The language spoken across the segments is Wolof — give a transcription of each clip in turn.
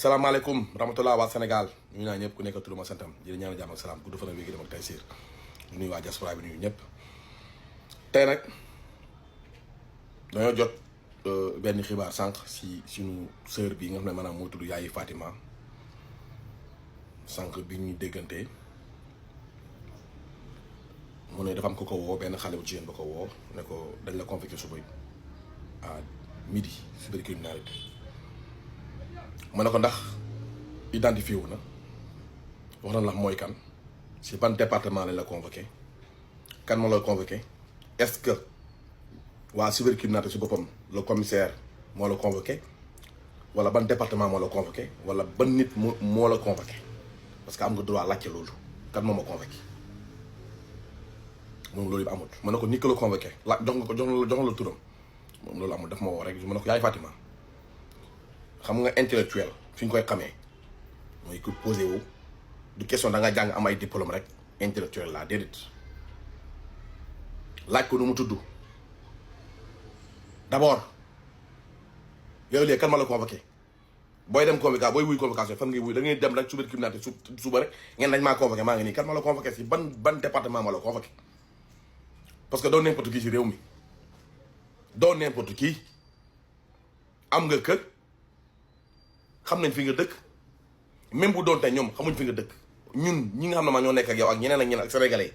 salaamaaleykum rahmatulah waa Sénégal ñu naa ñëpp ku nekk turam ak santam di leen ñaanal jàmm ak salaam gudd fan ak wér dem ak tey siir ñu nuyu waa diaspora bi nuyu ñëpp. tey nag dañoo jot benn xibaar sànq si suñu sœur bi nga xam ne maanaam moo tudd Yaayi Fatima sànq bi ñuy déggante mu ne dafa am ko woo benn xale bu jigéen ba ko woo ne ko dañ la convoqué suba à midi cybercriminalité. ma ne ko ndax identifié wu na wax na la mooy kan si ban département lañ la convoqué kan moo la convoqué est-ce que waa cybercriminalité si boppam le commissaire moo la convoqué wala ban département moo la convoqué wala ban nit moo la convoqué parce que am nga droit laajte loolu kan moo ma convoqué moom loolu yëpp amut. ma ne ko nit ki la convoqué la jox nga ko jox la turam moom loolu amul daf ma woo rek ma ne ko Yaay Fatima xam nga intellectuel fi ñu koy xamee mooy ku posé wu du question da nga jàng am ay diplôme rek intellectuel laa déedéet laaj ko nu mu tudd d'abord yow léegi kan ma la convoqué booy dem convocation booy wuy convocation fan ngay wuy da ngay dem rek cybercriminalité suba rek ngeen dañ maa convoqué maa ngi nii kan ma la convoqué si ban département ma la convoqué parce que doo n'importe qui si réew mi doo n'importe qui am nga kër xam nañ fi nga dëkk même bu doon tey ñoom xamuñ fi nga dëkk ñun ñi nga xam ne maa ñoo nekk ak yow ak ñeneen ak ñeneen ak sénégalais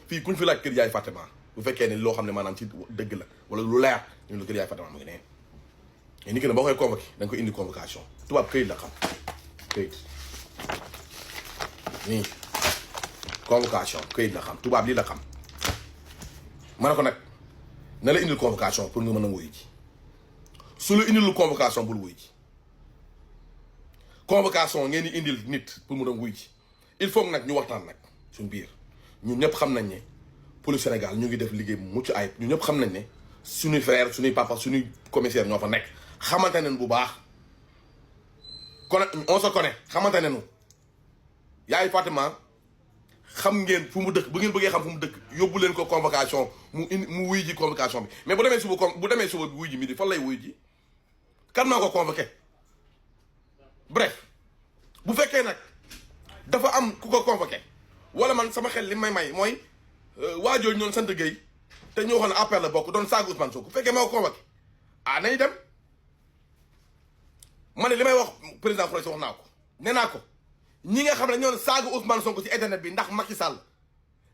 fii kuñ fi laaj kër Yaay Fatima bu fekkee ne loo xam ne maanaam ci dëgg la wala lu leer ñu la kër Yaay Fatima mu ngi ne mais ni ki ne boo koy convoqué da nga koy indi convocation tubaab këyit la xam këyit nii convocation këyit la xam tubaab lii la xam ma ne ko nag na la indil convocation pour nga mën a wuyu ji su la indil convocation bul wuyu ji convocation ngeen di indil nit pour mu doon wuy ji il faut nag ñu waxtaan nag suñ biir ñun ñëpp xam nañ ne police Sénégal ñu ngi def liggéey bu mucc ayib ñun ñëpp xam nañ ne suñuy frère suñuy papa suñuy commissaire ñoo fa nekk xamante nañ bu baax kon on se connaît xamante nañu Yaay Fatima xam ngeen fu mu dëkk bu ngeen bëggee xam fu mu dëkk yóbbu leen ko convocation mu wuy ji convocation bi mais bu demee suba bi wuy ji midi fan lay wuy ji kan maa ko convoqué bref bu fekkee nag dafa am ku ko convoqué wala man sama xel li may mooy waajooju ñoon sant Gueye te ñoo xam ne APR la bokk doon saaga Ousmane Sonko bu fekkee maa ko convoqué nañ dem ma ne li may wax président Froy wax naa ko nee naa ko ñi nga xam ne ñoo saaga Ousmane Sonko ci internet bi ndax Macky Sall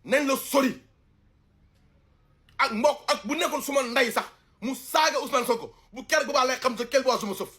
nañ la sori ak mbokk ak bu nekkoon suma ndey sax mu saaga Ousmane Sonko bu keroog bu baax lay xam sa kel bu suma sëf